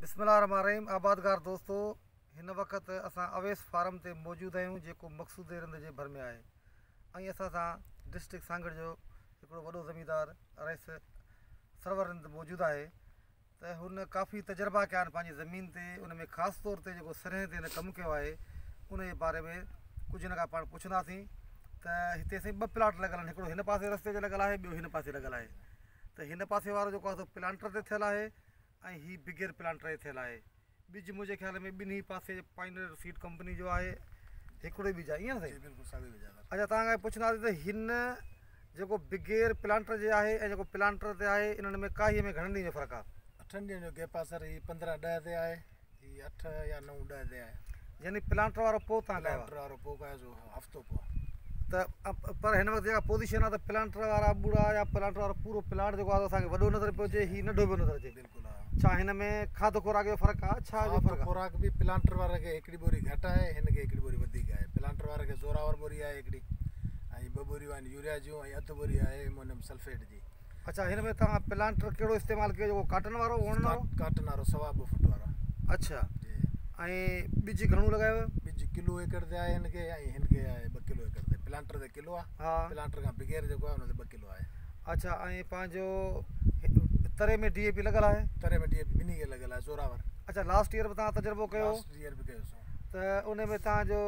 بسم الله الرحمن الرحيم آبادگار دوستو هن وقت اسان اويس فارم تي موجود آهيون جيڪو مقصود رند جي ڀر ۾ آهي ۽ اسان سان ڊسٽرڪٽ سانگهڙ جو هڪڙو وڏو زميندار رئيس سرور رند موجود آهي ته هن ڪافي تجربا ڪيا آهن پنهنجي زمين تي ان ۾ خاص طور تي جيڪو سرهين تي هن ڪم ڪيو آهي ان جي باري ۾ ڪجهه هن کان پاڻ پڇنداسين ته هتي سائين ٻه پلاٽ لڳل آهن هڪڙو هن پاسي رستي تي لڳل آهي ٻيو هن پاسي لڳل آهي ته هن پاسي وارو جيڪو آهي سو پلانٽر تي ٿيل آهي ۽ هي بغير پلانٽر جي ٿيل آهي. ٻج منهنجي خيال ۾ ٻنهي پاسي پائنيئر سيڊ ڪمپني جو آهي. هڪڙو ئي ٻج آهي ائين نه سائين؟ جي بلڪل ساڳيو ٻج آهي سر. اڇا توهان کان پڇنداسين ته هن جيڪو بغير پلانٽر جي آهي ۽ جيڪو پلانٽر تي آهي انهن ۾ ڪاهي ۾ گهڻن ڏينهن جو فرق آهي؟ اٺن ڏينهن جو گيپ آهي سر هي 15 ڏهه تي آهي هي 8 يا 9 ڏهه تي آهي. يعني پلانٽر وارو پوء توهان ڪاهيو آهي؟ پلانٽر وارو پوء ڪاهيوسون هفتو پوء. ته پر هن وقت جيڪا پوزيشن آهي ته پلانٽر وارا ٻوڙا يا پلانٽر وارو پورو پلاٽ جيڪو آهي اسان کي وڏو نظر پيو اچي هي ننڍو پيو نظر اچي. بلڪل ها. ڇا هن ۾ کاڌ خوراڪ جو فرق آهي ڇا جو فرق آهي؟ کاڌ خوراڪ به پلانٽر واري کي هڪڙي ٻوري گهٽ آهي هن کي هڪڙي ٻوري وڌيڪ آهي پلانٽر واري کي زوراور ٻوري آهي هڪڙي ۽ ٻه ٻوريون آهن يوريا جون ۽ اڌ ٻوري آهي ايمونيم سلفيٽ جي. اڇا هن ۾ توهان پلانٽر ڪهڙو استعمال ڪيو جيڪو ڪاٽن وارو ووڻن وارو؟ ڪاٽن وارو سوا ٻه فوٽ وارو. اڇا ۽ ٻج گهڻو لڳايو؟ ٻج ڪلو ايڪڙ تي آهي هن کي ۽ هن کي آهي ٻه ڪلو ايڪڙ تي پلانٽر تي ڪلو آهي ها پلانٽر کان بغير جيڪو آهي ان تي ٻه ڪلو آهي. اڇا ۽ پنهنجو تري ۾ ڊي اي پي لڳل آهي؟ تري ۾ ڊي اي پي ٻنهي کي لڳل آهي زوراور. اڇا لاسٽ ايئر به توهان تجربو ڪيو؟ لاسٽ ايئر به ڪيوسون. ته ان ۾ توهان جو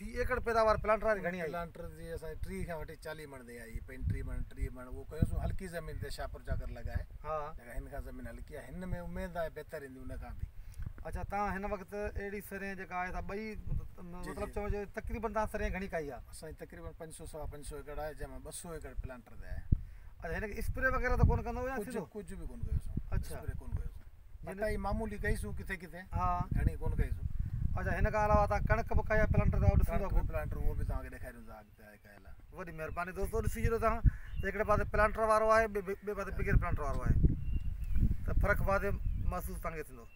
في ايڪڙ پيداوار پلانٽر واري گهڻي آئي؟ پلانٽر جي اسان جي 30 کان وٺي 40 مڻ تائين آئي، 35 مڻ، 30 مڻ اهو ڪيوسون هلڪي زمين تي شاهپور چاڪر لڳائي ها. جيڪا هن کان زمين هلڪي آهي هن ۾ اميد آهي بهتر ايندي ان کان به. اڇا توهان هن وقت اهڙي سرين جيڪا آهي سا ٻئي مطلب چئو جو تقريبن توهان سرين گهڻي ڪائي آهي؟ اسان جي تقريبن 500 سوا 500 ايڪڙ آهي جنهن مان 200 ايڪڙ پلانٽر تي آهي. اڇا هن کي اسپري وغيره ته ڪونه ڪندو يا سڌو؟ ڪجهه ڪجهه به ڪونه ڪيوسون. اڇا. اسپري ڪونه ڪيوسون. بٽائي معمولي ڪئي سون ڪٿي ڪٿي. ها. گهڻي ڪونه ڪئي سون. اڇا هن کان علاوه توهان ڪڻڪ به ڪئي آهي پلانٽر تي اهو ڏسون ٿا ڪڻڪ به پلانٽر اهو به توهان کي ڏيکاريون ٿا اڳتي آهي ڪيل آهي. وڏي مهرباني دوستو ڏسي ڇڏيو توهان ته هڪڙي پاسي پلانٽر وارو آهي ٻئي پاسي بغير پلانٽر وارو آهي ته فرق واضح محسوس توهان کي ٿيندو.